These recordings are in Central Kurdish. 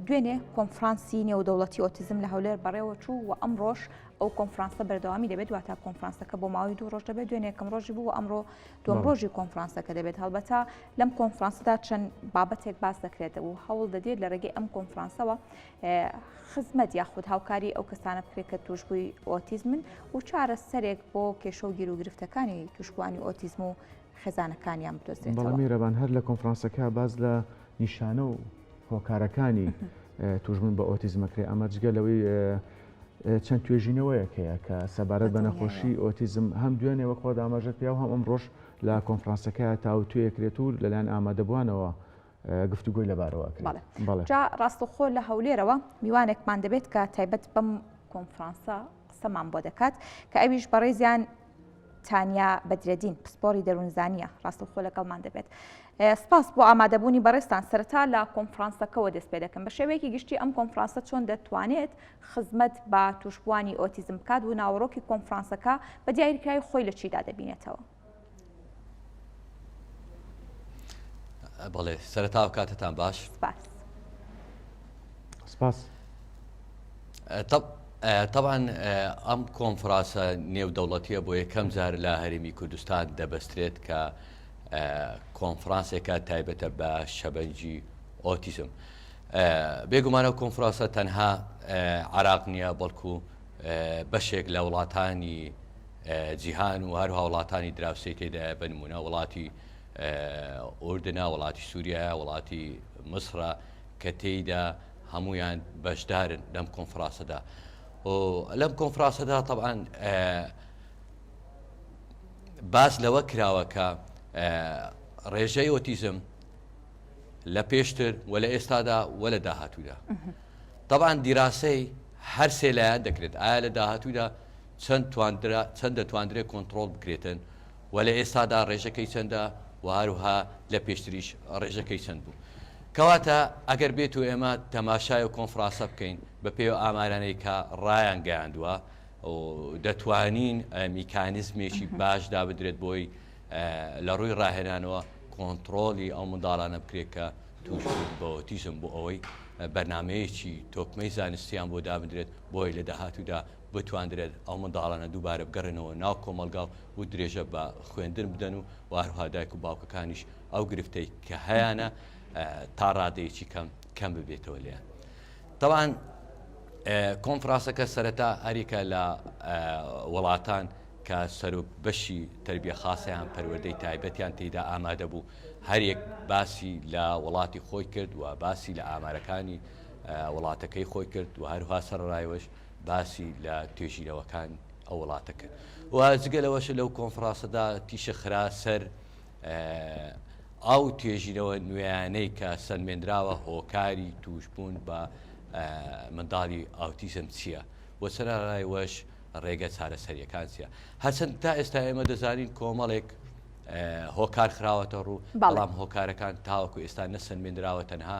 دوێنێ کۆنفرانسی نێودەوڵەتی ئۆتیزم لە هەولێر بەڕێوەچوو و ئەمڕۆش ئەو کۆنفرانسە بەردەوامی دەبێت واتە کۆنفرانسەکە بۆ ماوەی دوو ڕۆژ دەبێت دوێنێ یەکەم ڕۆژی بوو و ئەمڕۆ دووەم ڕۆژی کۆنفرانسەکە دەبێت هەڵبەتە لەم کۆنفرانسەدا چەند بابەتێک باس دەکرێت و هەوڵ دەدرێت لە ڕێگەی ئەم کۆنفرانسەوە خزمەت یاخود هاوکاری ئەو کەسانە بکرێت کە توشبووی ئۆتیزمن و چارەسەرێک بۆ کێشە و گیروگرفتەکانی توشبووانی ئۆتیزم و خێزانەکانیان بدۆزرێتەوە. بەڵێ میهرەبان هەر لە کۆنفرانسەکە باس لە نیشانە و هۆکارەکانی توشبوون بە ئۆتیزم ئەکرێ ئەمە جگە لەوەی چەند توێژینەوەیەک هەیە کە سەبارەت بە نەخۆشی ئۆتیزم هەم دوێنێ وەک خۆت ئاماژەت پێ و هەم ئەمڕۆش لە کۆنفرانسەکە تاوتوێ کرێت و لەلایەن ئامادەبووانەوە گفتوگۆی لەبارەوە ئەکرێت. بەڵێ جا ڕاستەوخۆ لە هەولێرەوە میوانێکمان دەبێت کە تایبەت بەم کۆنفرانسە قسەمان بۆ دەکات کە ئەویش بەڕێزیان تانیا بەدرەدین پسپۆڕی دەروونزانییە ڕاستەوخۆ لەگەڵمان دەبێت. سپاس بۆ ئامادەبوونی بەڕێزتان سەرەتا لە کۆنفرانسەکەوە دەست پێ دەکەم بە شێوەیەکی گشتی ئەم کۆنفرانسە چۆن دەتوانێت خزمەت بە تووشبووانی ئۆتیزم بکات و ناوەڕۆکی کۆنفرانسەکە بە دیاریکراوی خۆی لە چیدا دەبینێتەوە؟ بەڵێ سەرەتا و کاتتان باش سپاس. سپاس. تەبعەن ئەم کۆنفرانسە نێودەوڵەتیە بۆ یەکەم جار لە هەرێمی کوردستان دەبەسترێت کە کۆنفرانسێکە تایبەتە بە شەبەنجی ئۆتیزم. بێگومانە کۆنفرانسە تەنها عراق نییە بەڵکو بەشێک لە وڵاتانی جیهان و هەروها وڵاتانی دراوسێی تێدایە بە نمونە وڵاتی ئوردنە وڵاتی سووریایە وڵاتی مسرە کە تێیدا هەمویان بەشدارن لەم کۆنفراسەدا لەم کۆنفراسەدا طبعاان باس لەوە کراوە کە ڕێژەی ئۆتیزم لە پێشتر و لە ئێستادا و لە داهاتوودا طبعا دیراسەی هەر سێ لایەن دەکرێت ئایا لە داهاتوودا چەند تواندرا چەند دەتواندرێت کۆنتڕۆڵ بکرێتن و لە ئێستادا ڕێژەکەی چەندە و هەروها لە پێشتریش ڕێژەکەی چەند بوو. کەواتە ئەگەر بێت و ئێمە تەماشای و کۆنفرانسە بکەین بە پێی ئەو ئامارانەی کە ڕایان گەیاندووە و دەتوانین میکانیزمێکی باش دابدرێت بۆی لە ڕووی ڕاهێنانەوە کۆنتڕۆڵی ئەو منداڵانە بکرێت کە تووشبوون بە ئۆتیزم بۆ ئەوەی بەرنامەیەکی تۆکمەی زانستیان بۆ دابدرێت بۆی لە داهاتوودا بتواندرێت ئەو منداڵانە دووبارە بگەڕێنەوە ناو کۆمەڵگا و درێژە بە خوێندن بدەن و و هەروها دایک و باوکەکانیش ئەو گرفتەی کە هەیانە تا ڕادەیەکی کەم کەم ببێتەوە لێیان. تەبعەن کۆنفرانسەکە سەرەتا هەریەکە لە وڵاتان کە سەرۆک بەشی تەربیە خاسەیان پەروەردەی تایبەتیان تێیدا ئامادە بوو هەریەک باسی لە وڵاتی خۆی کرد و باسی لە ئامارەکانی وڵاتەکەی خۆی کرد و هەروها سەرڕایەوەش باسی لە توێژینەوەکان ئەو وڵاتە کرد و جگە لەوەش لەو کۆنفرانسەدا تیشک خرا سەر ئەو توێژینەوە نوێیانەی کە سەلمێنراوە هۆکاری تووشبوون بە منداڵی ئاوتیزم چییە و سەرەڕای وەش ڕێگە چارەسەریەکان چییە هەرچەند تا ئێستا ئێمە دەزانین کۆمەڵێک هۆکار خراوەتە ڕوو بەڵام هۆکارەکان تاوەکو ئێستا نەسەلمێنراوە تەنها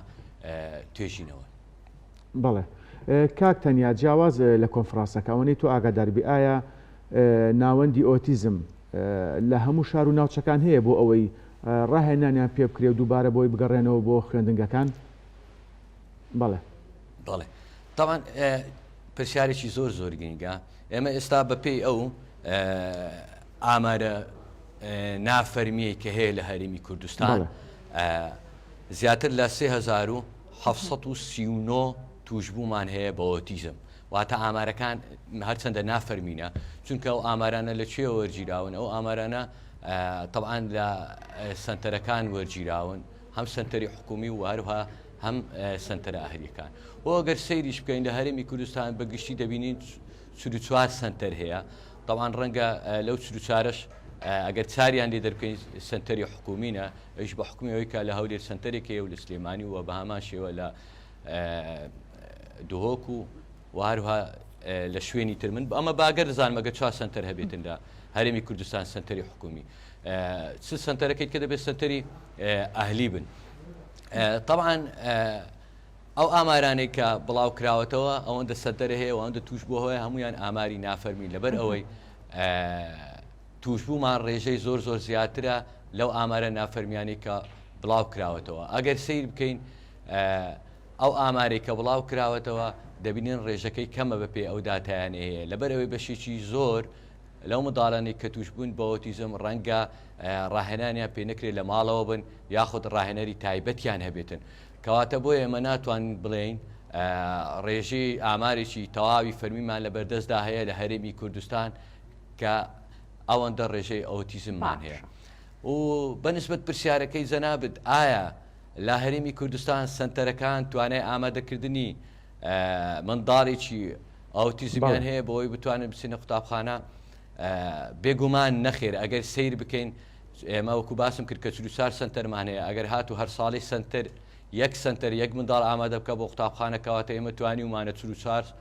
توێژینەوە. بەڵێ کاک تەنیا جیاواز لە کۆنفرانسەکە ئەوەنەی تۆ ئاگادار بی ئایا ناوەندی ئۆتیزم لە هەموو شار و ناوچەکان هەیە بۆ ئەوەی ڕاهێنانیان پێ بکرێ و دووبارە بۆی بگەڕێنەوە بۆ خوێندنگەکان؟ بەڵێ. بەڵێ تاوان پرسیارێکی زۆر زۆر گرنگە ئێمە ئێستا بەپێی ئەو ئامارە نافەرمیەی کە هەیە لە هەرێمی کوردستان زیاتر لە 3739 توشبوومان هەیە بە ئۆتیزم واتە ئامارەکان هەرچەندە نافەرمینە چونکە ئەو ئامارانە لە کوێ وەرگیراون ئەو ئامارانە تەبعەن لە سەنتەرەکان وەرگیراون هەم سەنتەری حکومی و هەروها هەم سەنتەرە ئەهلیەکان و ئەگەر سەیریش بکەین لە هەرێمی کوردستان بە گشتی دەبینین 44 سەنتەر هەیە تەبعەن ڕەنگە لەو 44ش ئەگەر چاریان لێ دەربکەین سەنتەری حکومینە ئەویش بە حکومی ئەوەی کە لە هەولێر سەنتەرێک هەیە و لە سلێمانی و بە هەمان شێوە لە دهۆک و و هەروها لە شوێنی تر من ئەمە باگەر دەزانم ئەگەر چوار سەنتەر هەبێتن لە هەرێمی کوردستان سەنتەری حکومی چ سەنتەرەکەیت کە دەبێت سەنتەری ئەهلی بن طبعا ئەو ئامارانەی کە بڵاو کراوەتەوە ئەوەندە سەنتەرە هەیە ئەوەندە توش بۆ هەیە هەمویان ئاماری نافەرمی لەبەر ئەوەی توشبوومان ڕێژەی زۆر زۆر زیاترە لەو ئامارە نافەرمیانی کە بڵاو کراوەتەوە ئەگەر سیر بکەین. ئەو ئامارەی کە بڵاو کراوەتەوە دەبینین ڕێژەکەی کەمە بەپێی ئەو داتایانەی هەیە لەبەر ئەوەی بەشێکی زۆر لەو منداڵانەی کە تووشبوون بە ئۆتیزم ڕەنگە ڕاهێنانیان پێ نەکرێت لە ماڵەوە بن یاخود ڕاهێنەری تایبەتیان هەبێتن کەواتە بۆیە ئێمە ناتوانین بڵێین ڕێژەی ئامارێکی تەواوی فەرمیمان لە بەردەستدا هەیە لە هەرێمی کوردستان کە ئەوەندە ڕێژەی ئۆتیزممان هەیە و بەنسبەت پرسیارەکەی جەنابت ئایا لە هەرێمی کوردستان سەنتەرەکان توانای ئامادەکردنی منداڵێکی ئاوتیزمیان هەیە بۆی بتوانن بچنە قوتابخانە؟ بێگومان نەخێر ئەگەر سەیر بکەین ئێمە وەکو باسم کرد کە 44 سەنتەرمان هەیە ئەگەر هاتو هەر ساڵی سەنتەر یەک سەنتەر یەک منداڵ ئامادە بکە بۆ قوتابخانە کەواتە ئێمە توانیومانە 44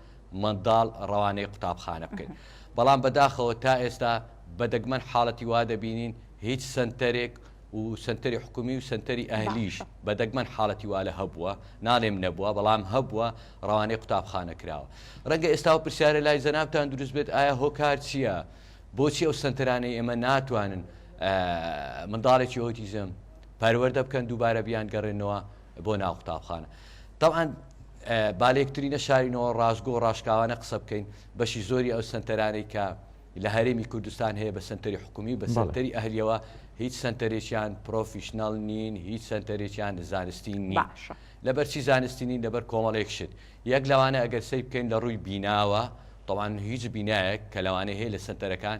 منداڵ ڕەوانەی قوتابخانە بکەین بەڵام بەداخەوە تا ئێستا بە دەگمەن حاڵەتی وا دەبینین هیچ سەنتەرێک و سەنتەری حکومی و سەنتەری ئەهلیش بە دەگمەن حاڵەتی وا لە هەبووە، ناڵێم نەبووە، بەڵام هەبووە ڕەوانەی قوتابخانە کراوە. ڕەنگە ئێستا ئەو پرسیارە لای جەنابتان دروست بێت ئایا هۆکار چییە؟ بۆچی ئەو سەنتەرانەی ئێمە ناتوانن منداڵێکی ئۆتیزم پەروەردە بکەن دووبارە بیانگەڕێنەوە بۆ ناو قوتابخانە؟ تەبعەن با لە یەکتری نەشارینەوە ڕاستگۆ و ڕاشکاوانە قسە بکەین بەشی زۆری ئەو سەنتەرانەی کە لە هەرێمی کوردستان هەیە بە سەنتەری حکومی و بە سەنتەری ئەهلیەوە هیچ سەنتەرێکیان professional نین هیچ سەنتەرێکیان زانستی نین باشە. لەبەر چی زانستی نین لەبەر کۆمەڵێک شت یەک لەوانە ئەگەر سەیر بکەین لە ڕووی بیناوە تەبعەن هیچ بینایەک کە لەوانەیە هەیە لە سەنتەرەکان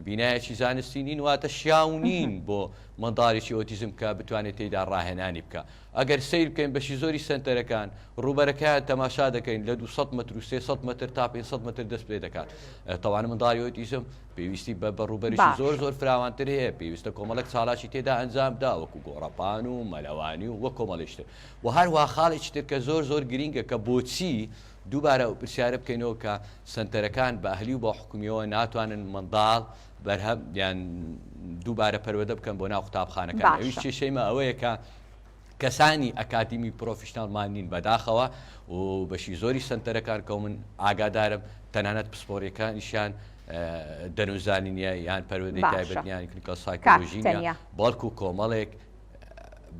بینایەکی زانستی نین واتە شیاو نین بۆ منداڵێکی ئۆتیزم کە بتوانێت تێیدا ڕاهێنانی بکا ئەگەر سەیر بکەین بەشی زۆری سەنتەرەکان ڕووبەرەکەیان تەماشا دەکەین لە 200 مەتر و 300 مەتر تا 500 مەتر دەست پێ دەکات تەوان منداڵی ئۆتیزم پێویستی بە بە ڕووبەرێکی زۆر باشە. زۆر فراوانتر هەیە پێویستە کۆمەڵێک چالاکی تێدا ئەنجام بدا وەکو گۆڕەپان و مەلەوانی و وە کۆمەڵێک شتر و هەروەها خاڵێکی تر کە زۆر زۆر گرینگە کە بۆچی دووبارە ئەو پرسیارە بکەینەوە کە سەنتەرەکان بە ئەهلی و بە حکومیەوە ناتوانن منداڵ بەرهەم یان دووبارە پەروەردە بکەن بۆ ناو قوتابخانەکان ئەویش باشە. کێشەیمە ئەوەیە کە کەسانی ئەکادیمی professional مان نین بەداخەوە و بەشی زۆری سەنتەرەکان کە من ئاگادارم تەنانەت پسپۆریەکانیشیان دەروونزانی نییە یان پەروەردەی تایبەت باشە نییە یان clinical کاک سایکۆلۆژی نییە تەنیا. بەڵکو کۆمەڵێک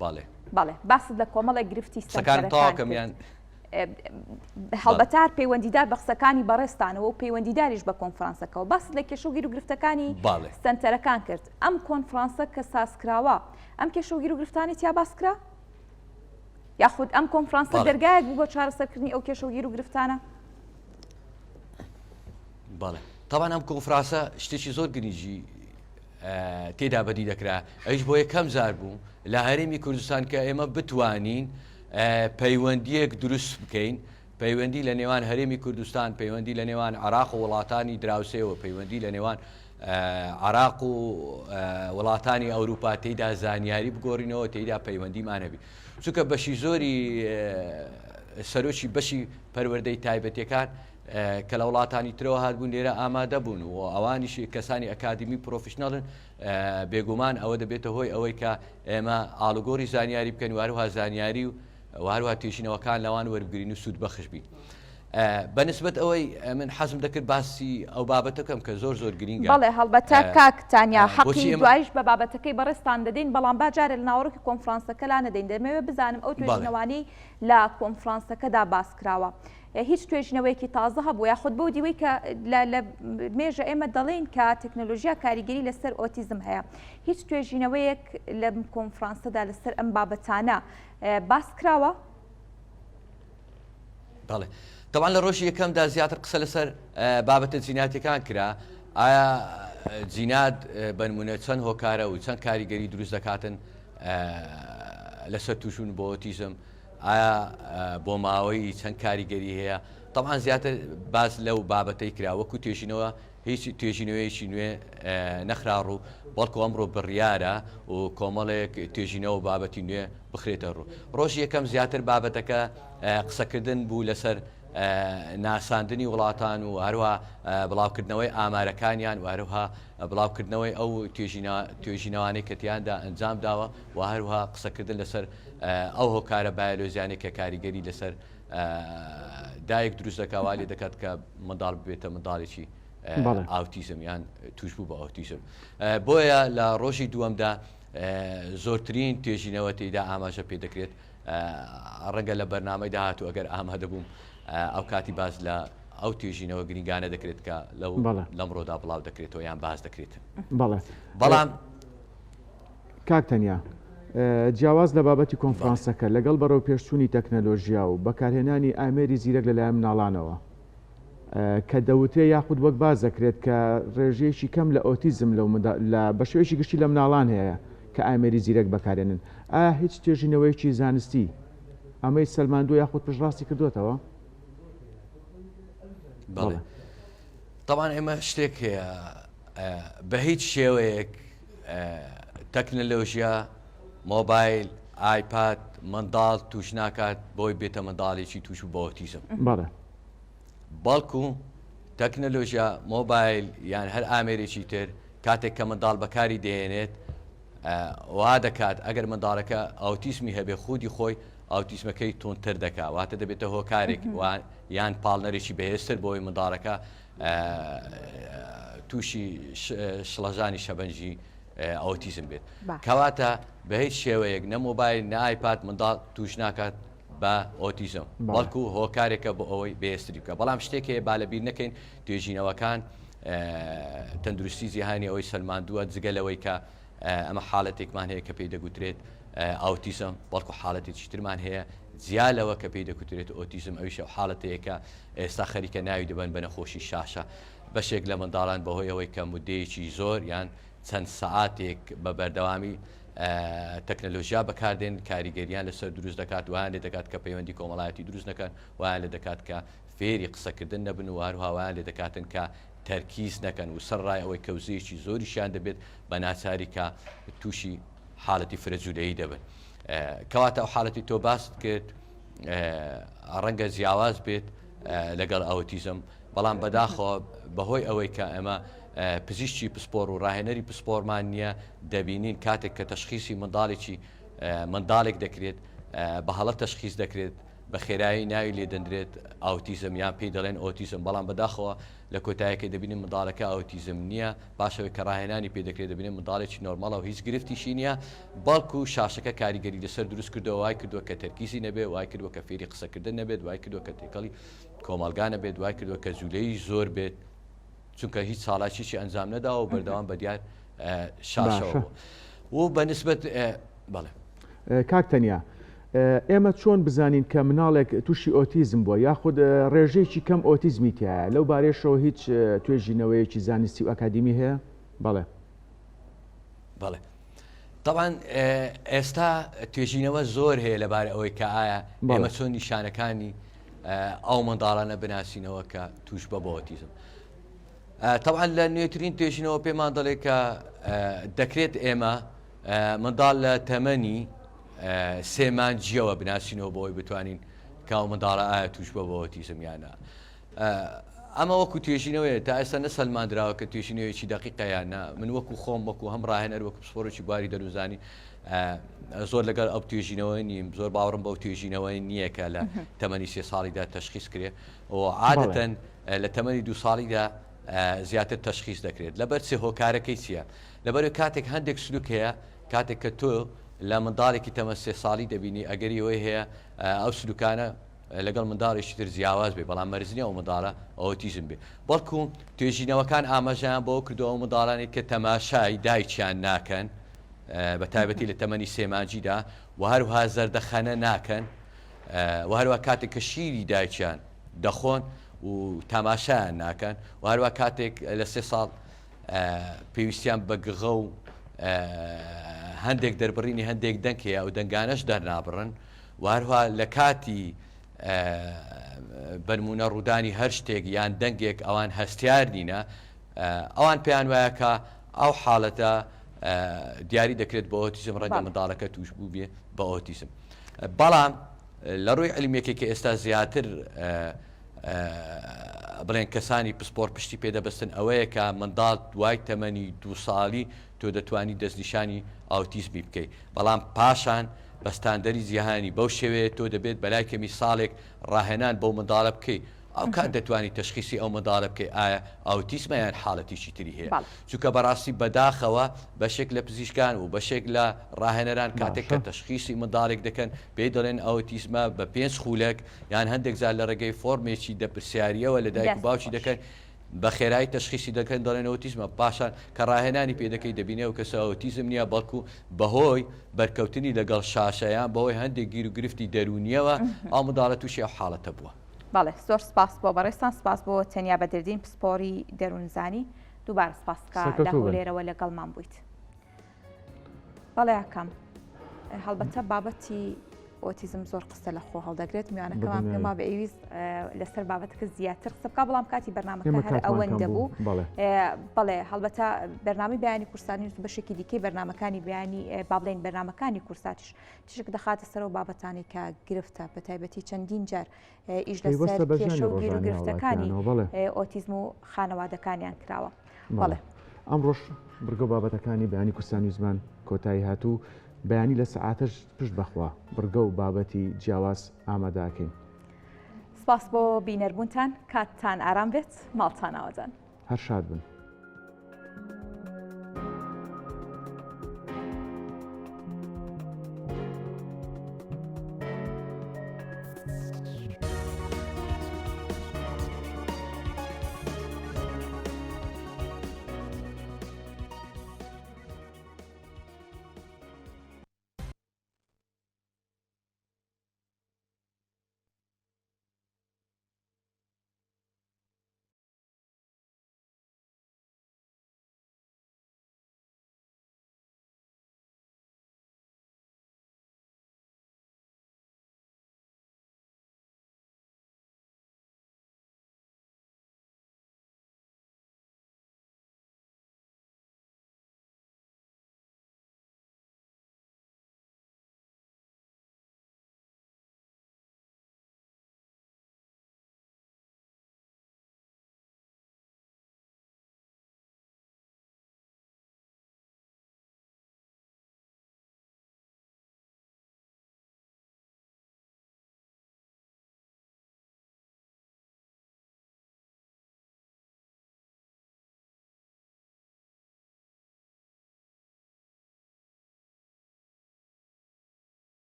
بەڵێ. بەڵێ باست لە کۆمەڵێک گرفتی قسەکانم سەنتەرەکان تەواو کەم کرد. یان هەڵبەتە هەر پەیوەندیدار بە قسەکانی بەڕێزتانەوە و پەیوەندیداریش بە کۆنفرانسەکەوە باست لە کێشە و گیروگرفتەکانی سەنتەرەکان کرد ئەم کۆنفرانسە کە سازکراوە ئەم کێشە و گیروگرفتانی تیا باس کرا یاخود ئەم کۆنفرانسە دەرگایەک بوو بۆ چارەسەرکردنی ئەو کێشە و گیروگرفتانە؟ بەڵێ تەبعەن ئەم کۆنفرانسە شتێکی زۆر گرنگی تێدا بەدی دەکرا ئەویش بۆ یەکەم جار بوو لە هەرێمی کوردستان کە ئێمە بتوانین پەیوەندیەک دروست بکەین پەیوەندی لە نێوان هەرێمی کوردستان پەیوەندی لە نێوان عراق و وڵاتانی دراوسێەوە پەیوەندی لە نێوان عراق و وڵاتانی ئەوروپا تێدا زانیاری بگۆڕینەوە تێدا پەیوەندیمان هەبی چونکە بەشی زۆری سەرۆکی بەشی پەروەردەی تایبەتەکان کە لە وڵاتانی ترەوە هاتبوون لێرە ئامادە بوون و ئەوانیش کەسانی ئەکادیمی professional ن بێگومان ئەوە دەبێتە هۆی ئەوەی کە ئێمە ئاڵوگۆری زانیاری بکەین و هەروها زانیاری و هەروها توێژینەوەکان لەوان وەربگرین و سوودبەخش بین. بەنسبەت ئەوەی من حەزم دەکرد باسی ئەو بابەتە بکەم کە زۆر زۆر گرینگە. بەڵێ هەڵبەتە کاک تانیا بۆچی حەقی ئێمە دوایش بە بابەتەکەی بەڕێزتان دەدەین بەڵام با جارێ لە ناوەڕۆکی کۆنفرانسەکە لا نەدەین دەمەوێت بزانم ئەو بەڵێ. توێژینەوانەی لە کۆنفرانسەکەدا باس کراوە هیچ توێژینەوەیەکی تازە هەبوو یاخود بەو دیوەی کە لە مێژە ئێمە دەڵێین کە تەکنەلۆژیا کاریگەری لەسەر ئۆتیزم هەیە هیچ توێژینەوەیەک لەم کۆنفرانسەدا لەسەر ئەم بابەتانە باس کراوە؟ بەڵێ تەبعەن لە ڕۆژی یەکەمدا زیاتر قسە لەسەر بابەتە جیناتیەکان کرا ئایا جینات بەنمونە چەند هۆکارە و چەند کاریگەری دروست دەکاتن لەسەر تووشبوون بۆ ئۆتیزم ئایا بۆماوەیی چەند کاریگەری هەیە؟ تەبعەن زیاتر باس لەو بابەتەی کرا وەکو توێژینەوە هیچ توێژینەوەیەکی نوێ نەخرا ڕوو بەڵکو ئەمڕۆ بڕیارە و کۆمەڵێک توێژینەوە و بابەتی نوێ بخرێتە ڕوو. ڕۆژی یەکەم زیاتر بابەتەکە قسەکردن بوو لەسەر ناساندنی وڵاتان و هەروەها بڵاوکردنەوەی ئامارەکانیان و هەروەها بڵاوکردنەوەی ئەو توێژینەوانەی کە تیاندا ئەنجام داوە و هەروەها قسەکردن لەسەر ئەو هۆکارە بایۆلۆژیانەی کە کاریگەری لەسەر دایک دروست دەکات وا لێ دەکات کە منداڵ ببێتە منداڵێکی ئاوتیزم یان توشبوو بە ئۆتیزم بۆیە لە ڕۆژی دووەمدا زۆرترین توێژینەوە تێیدا ئاماژە پێ دەکرێت. ڕەنگە لە بەرنامەی داهاتوو ئەگەر ئامادە بووم ئەو کاتی باس لە ئەو توێژینەوە گرنگانە دەکرێت کە لەو لەمڕۆدا بڵاو دەکرێتەوە یان باس دەکرێتن. بەڵێ. بەڵام. کاک تەنیا، جیاواز لە بابەتی کۆنفرانسەکە، لەگەڵ بەرەوپێشچوونی تەکنەلۆژیا و بەکارهێنانی ئامێری زیرەک لەلایەن مناڵانەوە، کە دەوترێ یاخود وەک باس دەکرێت کە ڕێژەیەکی کەم لە ئۆتیزم لەو لە بە شێوەیەکی گشتی لە مناڵان هەیە کە ئامێری زیرەک بەکارێنن، ئایا هیچ توێژینەوەیەکی زانستی ئەمەی سەلماندووە یاخود پشتڕاستی کردووەتەوە؟ بەڵێ. تەبعەن ئێمە شتێک هەیە بە هیچ شێوەیەک تەکنەلۆژیا، مۆبایل، ئایپاد منداڵ توش ناکات بۆی بێتە منداڵێکی توش بە ئۆتیزم. بەڵێ. بەڵکو تەکنەلۆژیا، مۆبایل یان هەر ئامێرێکی تر کاتێک کە منداڵ بەکاری دەهێنێت وا دەکات ئەگەر منداڵەکە ئاوتیزمی هەبێ خودی خۆی ئاوتیزمەکەی توندتر دەکات واتە دەبێتە هۆکارێک یان پاڵنەرێکی بەهێزتر بۆی منداڵەکە تووشی شڵەژانی شەبەنجی ئاوتیزم بێت کەواتە بە هیچ شێوەیەک نە مۆبایل نە ئایپاد منداڵ توش ناکات بە ئۆتیزم بەڵکو هۆکارێکە بۆ ئەوەی بەهێزتری بکە بەڵام شتێک هەیە با لەبیر نەکەین توێژینەوەکان تەندروستی جیهانی ئەوەی سەلماندووە جگە لەوەی کە ئەمە حاڵەتێکمان هەیە کە پێی دەگوترێت ئاوتیزم بەڵکو حاڵەتێکی ترمان هەیە جیا لەوە کە پێی دەکوترێت ئۆتیزم ئەویش ئەو حاڵەتەیە کە ئێستا خەریکە ناوی دەبەن بە نەخۆشی شاشە بەشێک لە منداڵان بەهۆی ئەوەی کە مدەیەکی زۆر یان چەند سەعاتێک بە بەردەوامی تەکنەلۆژیا بەکاردێن کاریگەریان لەسەر دروست دەکات وایان لێ دەکات کە پەیوەندی کۆمەڵایەتی دروست نەکەن وایان لێ دەکات کە فێری قسەکردن نەبن و هەروها وایان لێ دەکاتن کە تەرکیز نەکەن و سەرڕای ئەوەی کە وزەیەکی زۆریشیان دەبێت بە ناچاری کە تووشی حالەتی فرە جولەیی دەبن. کەواتە ئەو حالەتی تۆ باست کرد ڕەنگە جیاواز بێت لەگەڵ ئەوتیزم بەڵام بەداخەوە بەهۆی ئەوەی کە ئەمە پزیشکی پسپۆر و ڕاهێنەری پسپۆرمان نییە دەبینین کاتێک کە تەشخیسی منداڵێکی منداڵێک دەکرێت بە هەڵە تەشخیس دەکرێت بە خێرایی ناوی لێ دەندرێت ئاوتیزم یان پێی دەڵێن ئۆتیزم بەڵام بەداخەوە لە کۆتایەکەی دەبینین منداڵەکە ئاوتیزم نییە پاش ئەوەی کە ڕاهێنانی پێ دەکرێت دەبینین منداڵێکی نۆرماڵە و هیچ گرفتیشی نییە بەڵکو شاشەکە کاریگەری لەسەر دروست کردووە وای کردووە کە تەرکیزی نەبێت وای کردووە کە فێری قسەکردن نەبێت وای کردووە کە تێکەڵی کۆمەڵگا نەبێت وای کردووە کە جولەی زۆر بێت چونکە هیچ چاڵاکیی ئەنجام نەداوە و بەردەوام بە دیار شاشەوە بوو و بە نسبەت بەڵێ. کاک تەنیا ئێمە چۆن بزانین کە مناڵێک تووشی ئۆتیزم بووە یاخود ڕێژەیەکی کەم ئۆتیزمی تایە لەو بارێشەوە هیچ توێژینەوەیەکی زانستی و ئەکادیمی هەیە؟ بەڵێ. بەڵێ تەبعەن ئێستا توێژینەوە زۆر هەیە لەبارە ئەوەی کە ئایا ئێمە چۆن نیشانەکانی ئەو منداڵانە بناسینەوە کە توش بە بە ئۆتیزم تەبعەن لە نوێترین توێژینەوە پێمان دەڵێ کە دەکرێت ئێمە منداڵ لە تەمەنی سێمانجیەوە بناسینەوە بۆی بتوانین کە ئەو منداڵە ئایا توش بە بە ئۆتیزم یانە ئەمە وەکو توێژینەوەیە تا ئێستا نەسەلماندراوە کە توێژینەوەیەکی دەقیقە یان نا، من وەکو خۆم وەکو هەم ڕاهێنەر وەکو پسپۆڕێکی بواری دەروونزانی زۆر لەگەڵ ئەو توێژینەوە نیم زۆر باوەڕم بەو توێژینەوە نییە کە لە تەمەنی سێ ساڵیدا تەشخیص کرێ و عادەتەن لە تەمەنی دوو ساڵیدا زیاتر تەشخیص دەکرێت لەبەر چ هۆکارەکەی چییە لەبەر کاتێک هەندێک سلوک هەیە کاتێک کە تۆ لە منداڵێکی تەمە سێ ساڵی دەبینی ئەگەری ئەوەی هەیە ئەو سلوکانە لەگەڵ منداڵێکی تر جیاواز بێت، بەڵام مەرج نییە ئەو منداڵە ئۆتیزم بێت، بەڵکو توێژینەوەکان ئاماژەیان بەوە کردووە ئەو منداڵانەی کە تەماشای دایکیان ناکەن بە تایبەتی لە تەمەنی سێ مانگیدا و هەروها زەردەخەنە ناکەن و هەروە کاتێک کە شیری دایکیان دەخۆن و تاماشایان ناکەن و هەروە کاتێک لە سێ ساڵ پێویستیان بە گغە و هەندێک دەربڕینی هەندێک دەنگ هەیە ئەو دەنگانەش دەرنابڕن و هەروها لە کاتی بەنمونە ڕوودانی هەر شتێک یان دەنگێک ئەوان هەستیار نینە ئەوان پێیان وایە کە ئەو حاڵەتە دیاری دەکرێت بە ئۆتیزم ڕەنگە منداڵەکە توش بوو بێ بە ئۆتیزم بەڵام لە ڕووی علمیەکەی کە ئێستا زیاتر بڵێن کەسانی پسپۆر پشتی پێدەبستن ئەوەیە کە منداڵ دوای تەمەنی دوو ساڵی تۆ دەتوانی دەستنیشانی ئاوتیزمی بکەیت بەڵام پاشان بە ستاندەری جیهانی بەو شێوەیە تۆ دەبێت بەلای کەمی ساڵێک ڕاهێنان بەو منداڵە بکەیت. ئەو کات دەتوانی تەشخیسی ئەو منداڵە بکەی ئایا ئاوتیسمە یان حاڵەتێکی تری هەیە. چونکە بەڕاستی بەداخەوە بەشێک لە پزیشکان و بەشێک لە ڕاهێنەران کاتێک کە تەشخیسی منداڵێک دەکەن پێی دەڵێن ئاوتیسمە بە پێنج خولەک یان هەندێک جار لە ڕێگەی فۆرمێکی دە پرسیاریەوە لە دایک و باوکی دەکەن بە خێرایی تەشخیسی دەکەن دەڵێن ئۆتیزمە پاشان کە ڕاهێنانی پێ دەکەی دەبینێ ئەو کەسە ئۆتیزم نییە بەڵکو بەهۆی بەرکەوتنی لەگەڵ شاشە یان بەهۆی هەندێک گیر و گرفتی دەروونیەوە ئەو منداڵە تووشی ئەو حاڵەتە بووە. بەڵێ زۆر سپاس بۆ بەڕێزتان سپاس بۆ تەنیا بەدردین پسپۆڕی دەروونزانی دووبارە سپاس کە لە هەولێرەوە لەگەڵمان بوویت. بەڵێ ئاکام هەڵبەتە بابەتی ئۆتیزم زۆر قسە لە خۆ هەڵدەگرێت میوانەکەمان پێم وابێ ئەیویست لەسەر بابەتەکە زیاتر قسە بکا بەڵام کاتی بەرنامەکە هەر ئەوەندە بوو بەڵێ هەڵبەتە بەرنامەی بەیانی کوردستانی و بەشێکی دیکەی بەرنامەکانی بەیانی با بڵێین بەرنامەکانی کوردساتیش تیشک دەخاتە سەرەوە بابەتانی کە گرفتە بە تایبەتی چەندین جار ئیش لەسەر کێشە و گیروگرفتەکانی ئۆتیزم و خانەوادەکانیان کراوە. بەڵێ ئەمڕۆش بڕگە و بابەتەکانی بەیانی کوردستان نیوزمان کۆتایی هات و بەیانی لە سەعاتەش پشت بەخوا بڕگە و بابەتی جیاواز ئامادەکەین. سپاس بۆ بینەربوونتان کاتتان ئارام بێت ماڵتان ئاوەدان. هەر شاد بن.